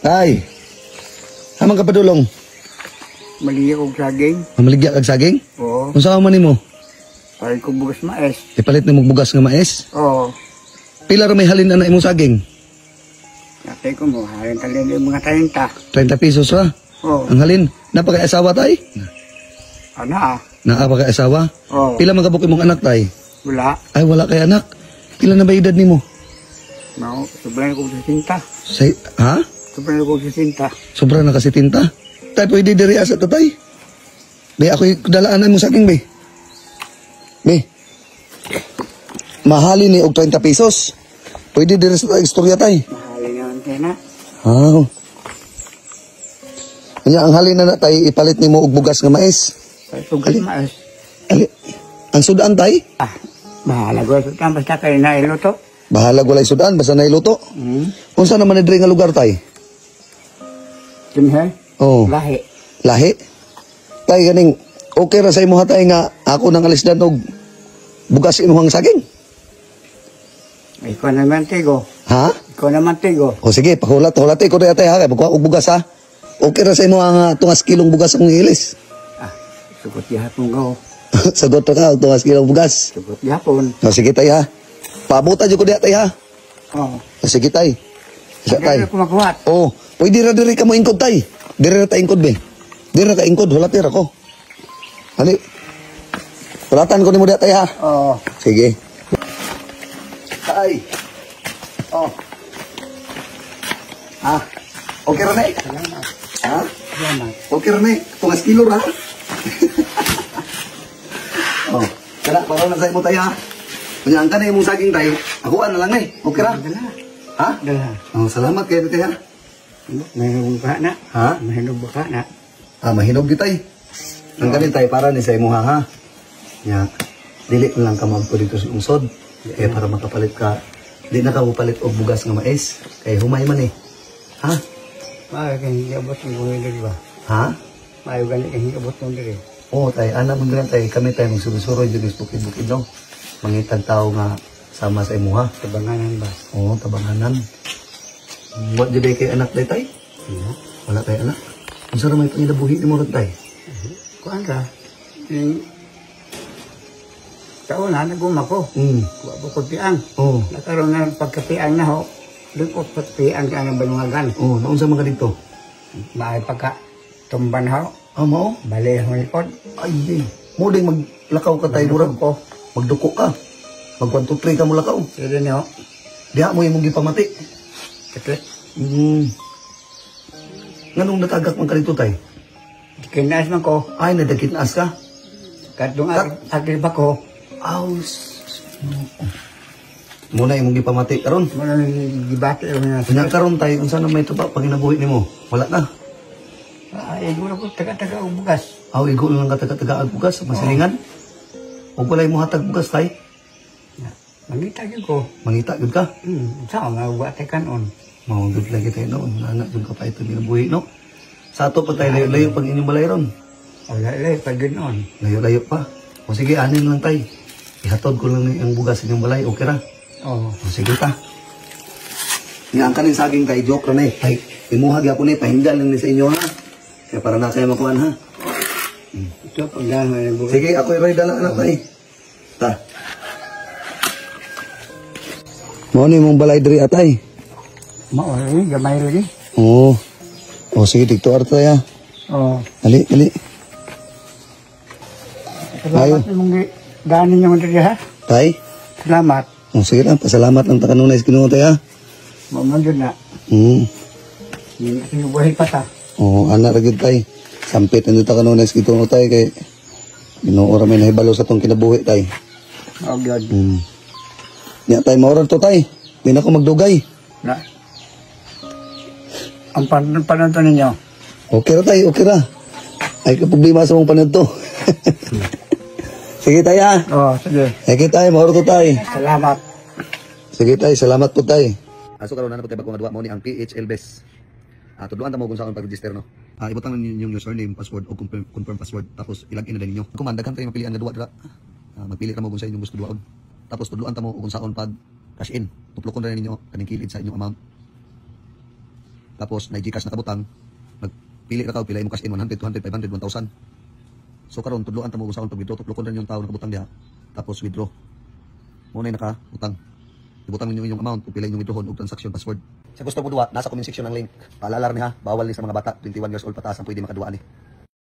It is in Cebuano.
Tay. Amang kapadulong. Mali og saging. Mamaligya kag saging? Oo. Unsa man nimo? Palit ko bugas mais. Ipalit nimo og bugas nga mais? Oo. Pila ra may halin ana imong saging? Natay ko mo, halin talin yung mga 30. 30 pesos ra. Oo. Ang halin. Napa kay asawa, tay? Ano ah? Naa pa kay asawa? Oo. Pila man kabuk imong anak, tay? Wala. Ay, wala kay anak. Pila na ba edad nimo? No, sobrang ko sa sinta. Say, ha? Sobrang ko sa sinta. Sobra na kasi tinta. Tay, pwede diri asa to, tay. Be, ako'y dalaan mo saging, be. Be. Mahalin ni og 30 pesos. Pwede diri sa istorya, tay. Mahalin naman tayo na. Ah. Kanya ang halin na na, tay, ipalit nimo og bugas nga mais. Palit ko bugas mais. Ali, ang sudan, tay? Ah, bahala ko sa tan basta kayo na iluto. Bahala walay sudan basta nailuto. Unsa naman ni diri nga lugar, tay? Dinhe? Oh, Lahi. Lahi. Tay, ganing okay ra sa imo tay nga ako nang alisdan og bugas imuhang saging. Ikaw naman tigo. Ha? Ikaw naman tigo. O sige, pahulat, hulat ko rin ate ha, kay magkuha og bugas ha. Okay ra sa imo ang tungas kilong bugas akong ilis. Ah, sugot gihapon ko. Sagot ra ka og tungas kilong bugas. Sugot gihapon. O sige, tay, ha. Paabutan jud ko diha, tay, ha. Oo. O sige, tay. Isa, tay. Tay. Ko makuhat. Oh, pwede ra diri ka mo ingkod, tay. Diri ra ta ingkod be. Diri ra ka ingkod, hulat ra ko. Ali. Hulatan ko nimo diha, tay, ha. Oo. Sige. Tay. Oh. Ah. Okay ra na eh. Salamat. Ha? Salamat. Okay ra na eh. Tungas kilo ra. Oh. Kana para na sa imo, tay, ha. Kunya ang kanay imong saging, tay. Ako na lang eh. Okay ra. Dala. Ha? Dala. Oh, salamat kayo, tay, ha. Mahinog ka na. Ha? Mahinog ka na. Ah, mahinog gyud, tay. Ang kanin, tay, para ni sa imuha ha. Nya, dili na lang ka maampo dito sa lungsod. Kaya para makapalit ka, di na ka mupalit og bugas nga mais. Kay humay man eh. Ha? Maayo kang hiabot ng buhay diri ba? Ha? Maayo gani kang hiabot ng diri. Oo, tay, ana man ganun, tay, kami tay magsurusuroy dito sa bukid-bukid no. Mangitag tao nga sama sa imuha. Tabanganan ba? Oo, tabanganan. Wa jud kay anak day, tay? Iya. Wala tay anak. Unsa ra may panginabuhi nimo ron, tay? Kuan ka? Yung taon na naguma ko. Wa ko piang. Oo. Nakaroon na pagkapiang na ho. Doon ko pagpiang ka ng banungagan. Oo, naunsa man ka dito? Maayo pagka tumban ho. Ah, mao? Bali ang likod. Ay, ay. Mo ding maglakaw ka, tay, murag ko. Magduko ka. Mag 1, 2, 3 ka mo lakaw. Sige niyo. Diha mo imong gipamati. Sakit. Nganong natagak man ka dito, tay? Kinaas man ko. Ay, nadagit naas ka? Katong agil ba ko. Aw, muna imong gipamati karon. Muna gibati ang mga Unya karon, tay, unsa na may tuba panginabuhi nimo? Wala na. Ay, iguro ko taga-taga og bugas. Aw, igo lang ka taga-taga og bugas, masilingan. Ug walay mo hatag bugas, tay? Mangita gyud ko. Mangita gyud ka. Sa nga wa tay kanon. Mao gyud lagi tayo noon, anak gyud ka pa ito ginabuhi no. Sa ato pa tayo, layo-layo pag inyong balay ron. Wala lay pag ganoon. Layo-layo pa. O sige, anin lang, tay. Ihatod ko lang ang bugas sa inyong balay, okay ra? Oo. O sige ta. Nga ang kaning saging, tay, joke ra na eh. Tay, imuha gyapon ni, pahinggan lang ni sa inyo ha. Kaya para na kayo makuan ha. Ito pag dahil ng bugas. Sige, ako rin dala anak tay. Ta. Mao ni mong balay diri atay. Mao lagi gamay lagi. Oo. O sige, dito arta ya. Oo. Ali, ali. Salamat imong daan ninyo diri ha. Tay. Salamat. O sige lang, pasalamat lang ta kanunay sa Ginoo, tay, ha. Mao man jud na. Yung buhay pa ta. Oo, ana ra gyud, tay. Sampit na ta kanunay sa Ginoo, tay, kay Ginoo ra may nahibalo sa tong kinabuhi, tay. Oh God. Nya tay, mao to, tay. Di na ko magdugay. Na. Ang pananto ninyo. Okay ra, tay, okay ra. Ay ka problema sa mong panadto. Sige, tay, ha. Oo, sige. Sige, tay, mao to, tay. Salamat. Sige, tay, salamat po, tay. So karon na po tay bagong duwa mo ni ang PHL Best. Tudloan ta mo kung saan pag-register no. Ibutang ninyo yung username, password o confirm password, tapos ilagin na ninyo. Kung man daghan kayo mapilian nga duwa dira. Magpili ra mo kung sa inyong gusto duwaon. Tapos tudloan ta mo kung saan pag cash in. Tuplokon ra ninyo kaning kilid sa inyong amount. Tapos na GCash nakabutang, nagpili ra ka og pila imong cash in, 100, 200, 500, 1,000. So karon tudloan ta mo kung saon pag-withdraw. Tuklokon ra yung tao nakabutang diha. Tapos withdraw. Mo na nakabutang. Ibutang ninyo inyong amount ug pila inyong withdrawon ug transaction password. Sa gusto mo duwa, nasa comment section ang link. Paalala ni ha, bawal ni sa mga bata, 21 years old pataas ang pwede makaduwa ni.